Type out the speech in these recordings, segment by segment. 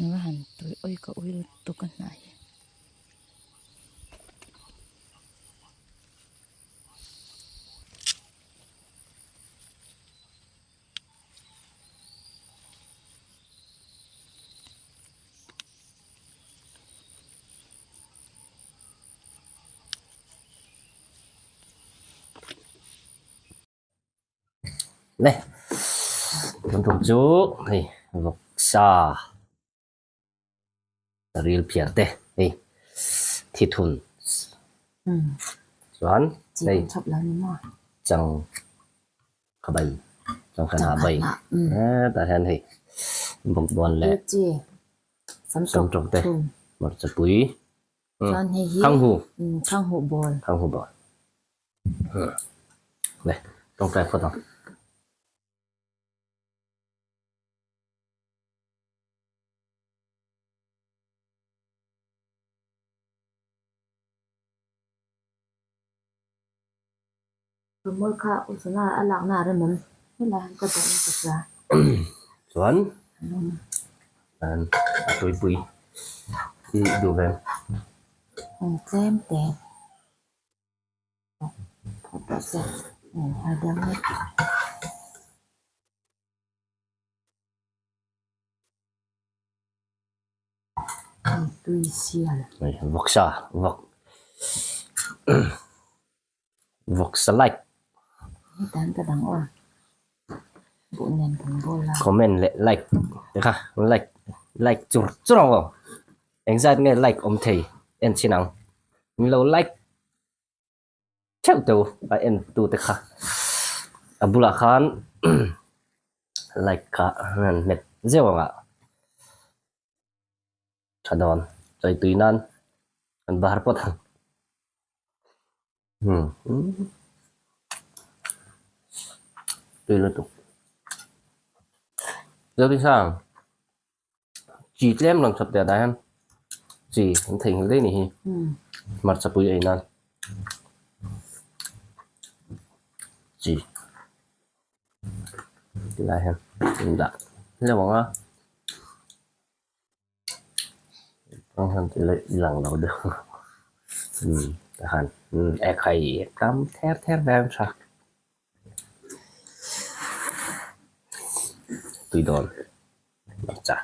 Eng a han tui awi ka ui lutuk a hnah hi. Le tun tum chu hei vawksa ril phiar te hei thithun chuan hei chang kha bai changkha hnah bai tah hian hei bawkbawn leh samtawk te hmarcha pui khanghu khanghu bawl. Le tawngtai phawt ang. Rumawi kha Usana a lakna a rem em? Helai hian ka duh in ka hria. Chuan a tuipui hi duh ve em? Tlem te. Vawksa vawk vawksa like comment leh like te kha like like chur chur ang aw engzat nge like awm thei en chhin ang min lo like. Theuh teuh a en tu te kha a bulah khan light kha a rawn hmet zeuh ang a tha dawn chawi tui nan an bar pawt ang tui lutuk Zodisang chi tlem rawn chhawp teh ah hian chi an theihnghilh daih a nih hi hmarcha pui ei nan chi tilai hian an dah hleuh ang a tah hian ti lang lo deuh tah hian ekhai tam ther ther vel a tha. Tui dawn hmarcha.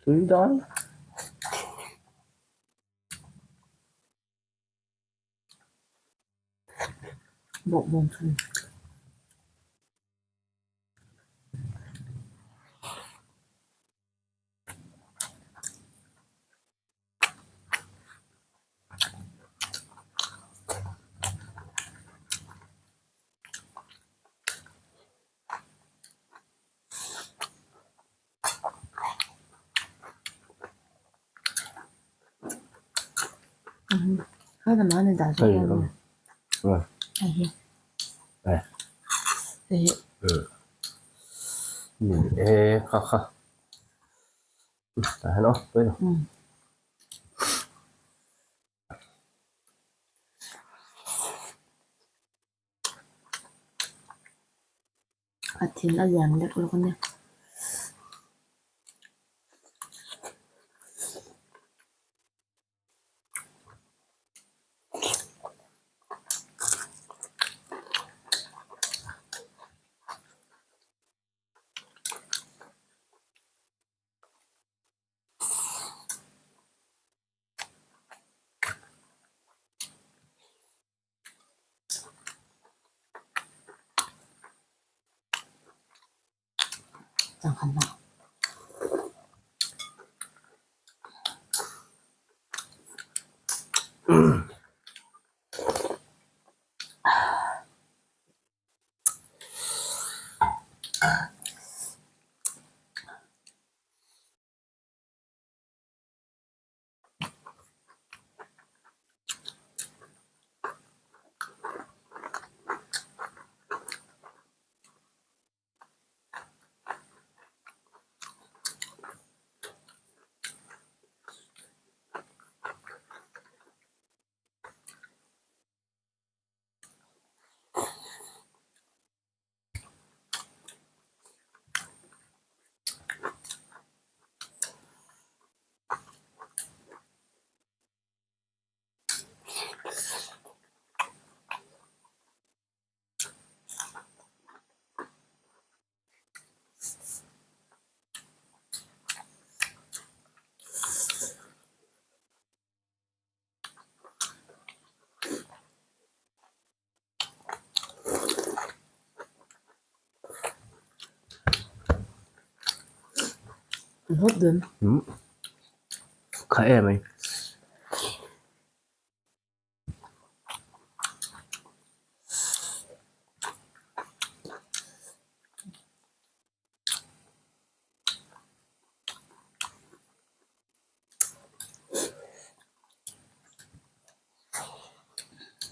Tui dawn. Bawkbawn thung. A thil a lian lek lawk a nia. Hawp dun. Um. Kha em mai.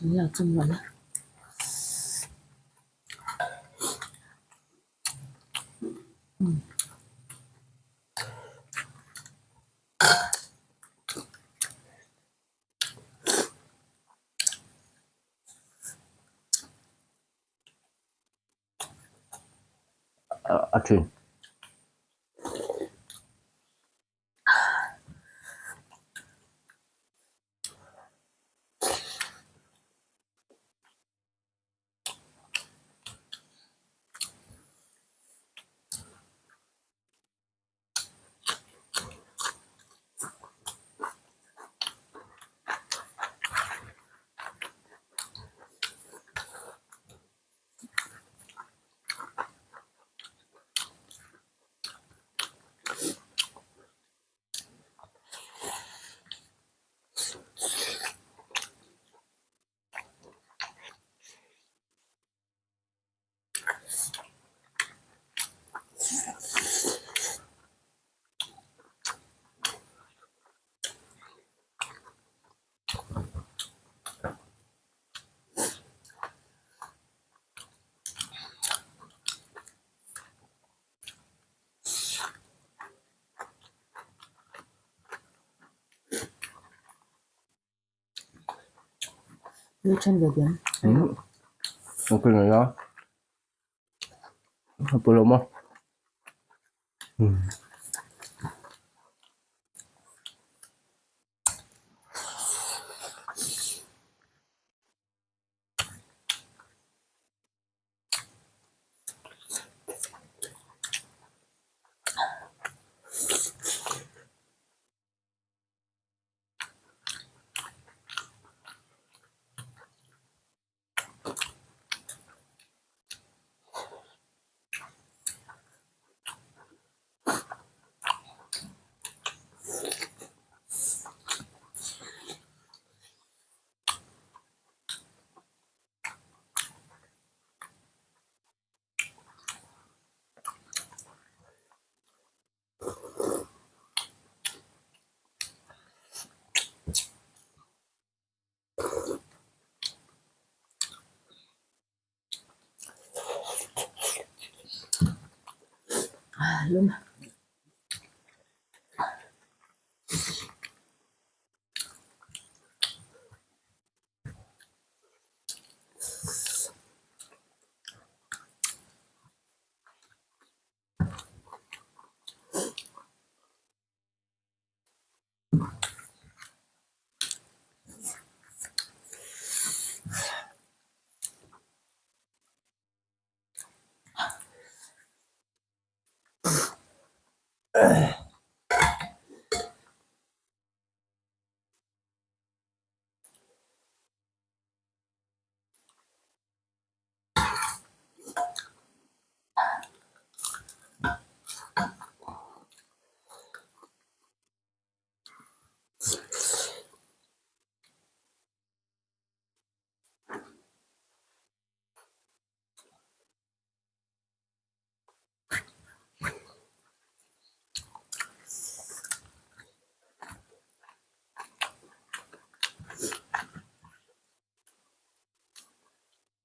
Min lo chum rawh la. A thin. Lu then ve diam. Ok rồi đó. Hợp lý không? Lum.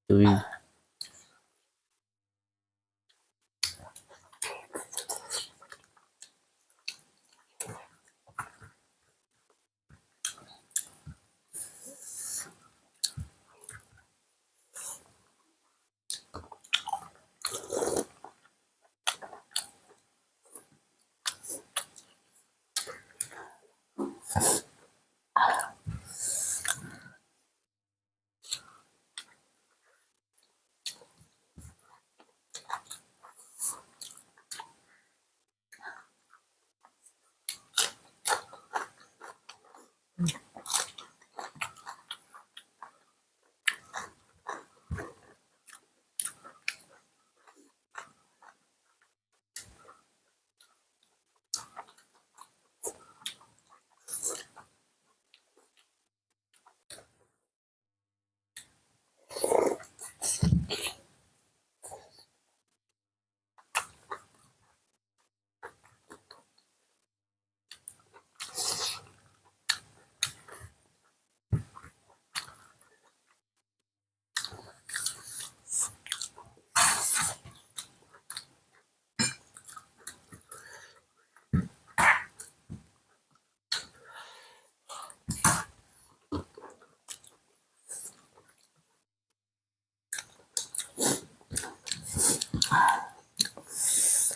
Tui.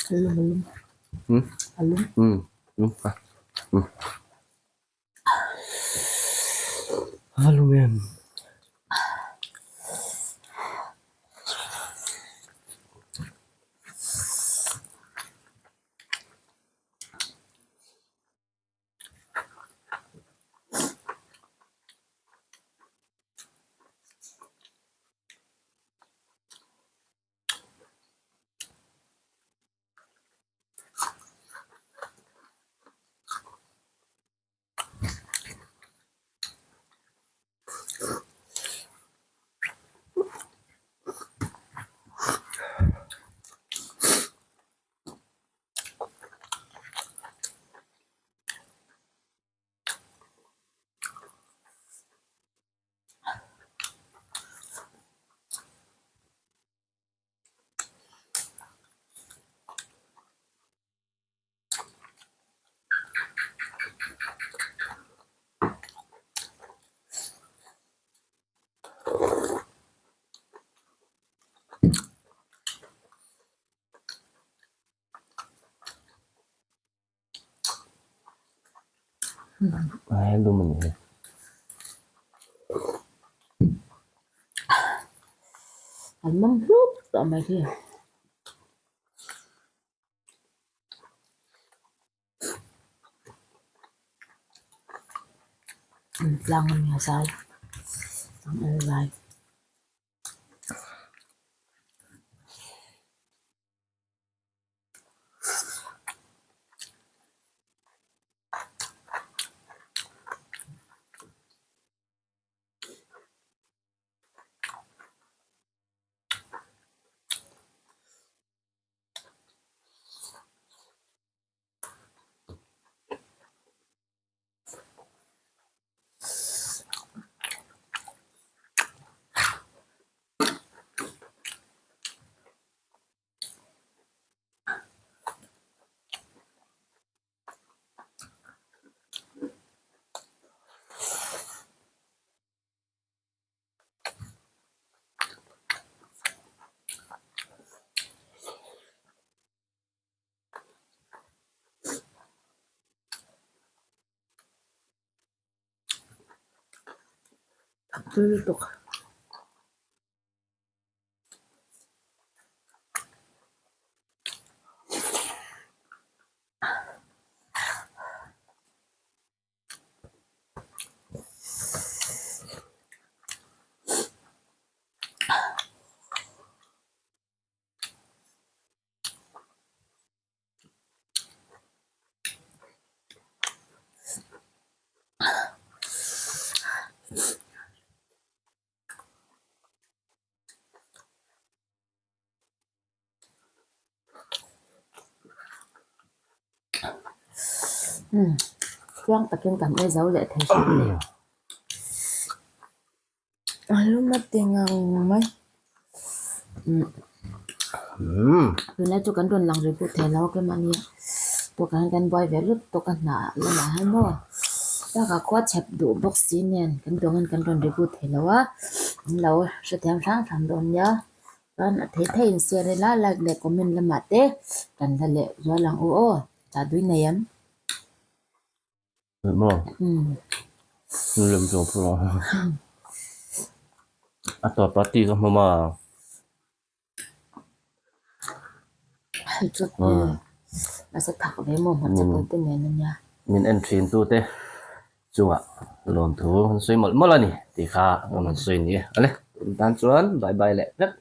Alum alum. Hmm? Alum. Hmm. Lum a. Hmm. A lum em. Lum a ni hi. An mawm hlup tawh mai hi. Tlang a ni a zai tlang a zai. Tui lutuk. Umm tluang takin kan ei zo leh thei hrim a ni. A lum a ti ngang mai. Umm tunlai chu kan rawn lang ri pawh thei lo a keimahni pawh kan kan buai ve lut tawk a hnah lamah hian maw bakah khua chhep duh bawk si nen kan tuangin kan rawn ri pawh thei lo a an lo hrethiam hrang hrang dawn nia. Chuan a thei thei in share ila like leh comment lamah te kan la leh zual ang u aw chah dui nei em. Maw? Lem chu phu lo. A tawp a ti ka hmu ma. Hei chu a sa thak ve maw hmarcha pawh te nen a nia. Min en thin tu te chungah lawmthu an sawi mawlh mawlh a ni tih kha an rawn sawi ni e. Ale, tun tan chuan bye bye leh vek.